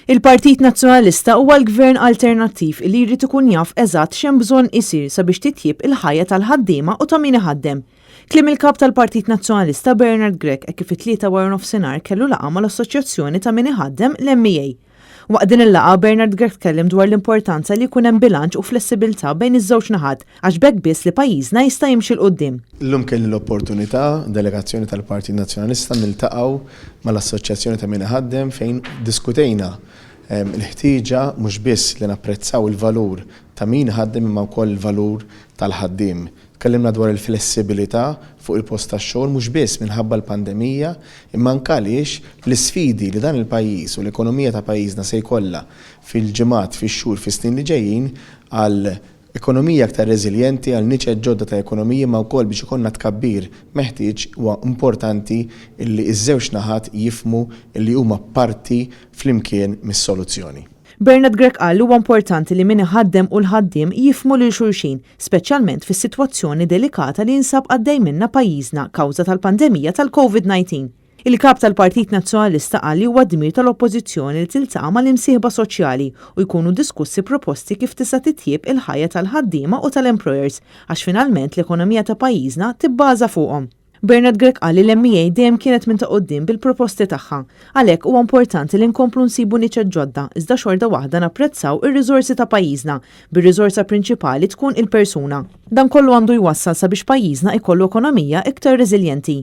Il-Partit Nazzjonalista huwa l-Gvern alternattiv li jrid ikun jaf eżatt x'hemm bżonn isir sabiex titjieb il-ħajja tal-ħaddiema u ta' min iħaddem. Kliem il-Kap tal-Partit Nazzjonalista Bernard Grech hekk kif it-Tlieta waranofsinhar kellu laqgħa mal-Assoċjazzjoni ta' min iħaddem, l-MEA. Waqt din il-laqgħa, Bernard Grech tkellem dwar l-importanza li jkun hemm bilanċ u flessibilità bejn iż-żewġ naħat għax b'hekk biss li pajjiżna jista' jimxi 'l quddiem. Illum kelli l-opportunità, delegazzjoni tal-Partit Nazzjonalista, niltaqgħu mal-Assoċjazzjoni ta' Min Iħaddem fejn diskutejna l-ħtieġa mhux biss li napprezzaw il-valur ta' min iħaddem imma wkoll il-valur tal-ħaddiem. Tkellimna dwar il-flessibilità fuq il-post tax-xogħol mhux biss minħabba l-pandemija imma anke għaliex l-isfidi li dan il-pajjiż u l-ekonomija ta' pajjiżna se jkollha fil-ġimgħat, fix-xhur, fis-snin li ġejjin għal ekonomija aktar reżiljenti, għal niċeċ ġodda ta' ekonomiji imma wkoll biex ikollna tkabbir meħtieġ huwa importanti li ż-żewġ naħat jifhmu li huma parti flimkien mis-soluzzjoni. Bernard Grech qal li huwa importanti li min iħaddem u l-ħaddiem jifhmu lil xulxin, speċjalment fis-sitwazzjoni delikata li jinsab għaddej minnha pajjiżna kawża tal-pandemija tal-Covid 19. Il-Kap tal-Partit Nazzjonalista qal li huwa dmir tal-Oppożizzjoni li tiltaqa' mal-imsieħba soċjali u jkunu diskussi proposti kif tista' titjieb il-ħajja tal-ħaddiema u tal-employers għax finalment l-ekonomija ta' pajjiżna tibbaża fuqhom. Bernard Grech qal li l-MEA dejjem kienet minn ta' quddiem bil-proposti tagħha. Għalhekk huwa importanti li nkomplu nsibu niċeċ ġodda iżda xorta waħda napprezzaw ir-riżorsi ta' pajjiżna, bir-riżorsa prinċipali tkun il-persuna. Dan kollu għandu jwassal sabiex pajjiżna jkollu ekonomija iktar reżiljenti.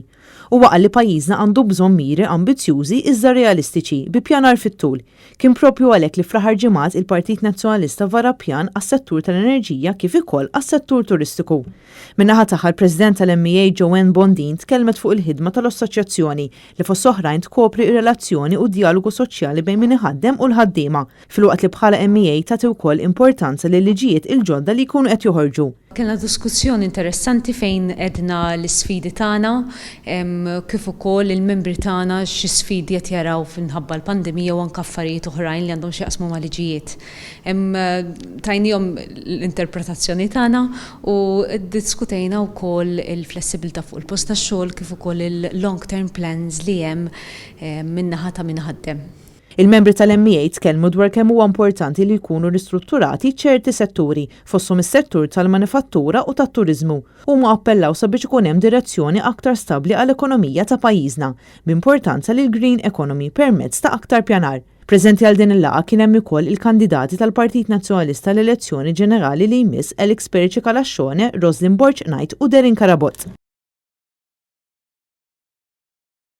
Huwa qal li pajjiżna għandu bżonn miri ambizzjużi iżda realistiċi, bi ppjanar fit-tul. Kien proprju għalhekk li fl-aħħar ġimgħat il-Partit Nazzjonalista vara pjan għas-settur tal-enerġija kif ikoll għas-settur turistiku. Min-naħa tagħha l-President tal-MEA Joanne Bondin tkellmet fuq il-ħidma tal-Assoċjazzjoni li fost oħrajn tkopri r-relazzjoni u d-djalogu soċjali bejn min iħaddem u l-ħaddiema, filwaqt li bħala MEA tagħti wkoll importanza lil-liġijiet il-ġodda li jkunu qed joħorġu. Kellna diskussjoni interessanti fejn għedna l-isfidi tagħna kif ukoll il-membri tagħna xi sfidi qed jaraw minħabba l-pandemija u anke affarijiet oħrajn li għandhom x'jaqsmu ma' liġijiet. Tajniehom l-interpretazzjoni tagħna u ddiskutejna wkoll il-flessibilità fuq il-post tax-xogħol kif ukoll il-long term plans li hemm min-naħa ta' min iħaddem. Il-membri tal-MEA tkellmu dwar kemm huwa importanti li jkunu ristrutturati ċerti setturi, fosthom is-settur tal-manifattura u tat-turiżmu. Huma appellaw sabiex ikun hemm direzzjoni aktar stabbli għall-ekonomija ta' pajjiżna, b'importanza lill-green economy permezz ta' aktar pjanar. Preżenti għal din il-laqgħa kien hemm ukoll il-kandidati tal-Partit Nazzjonalista għall-elezzjoni ġenerali li jmiss Alex Perici Calascione, Roslyn Borg Knight u Darren Carabott.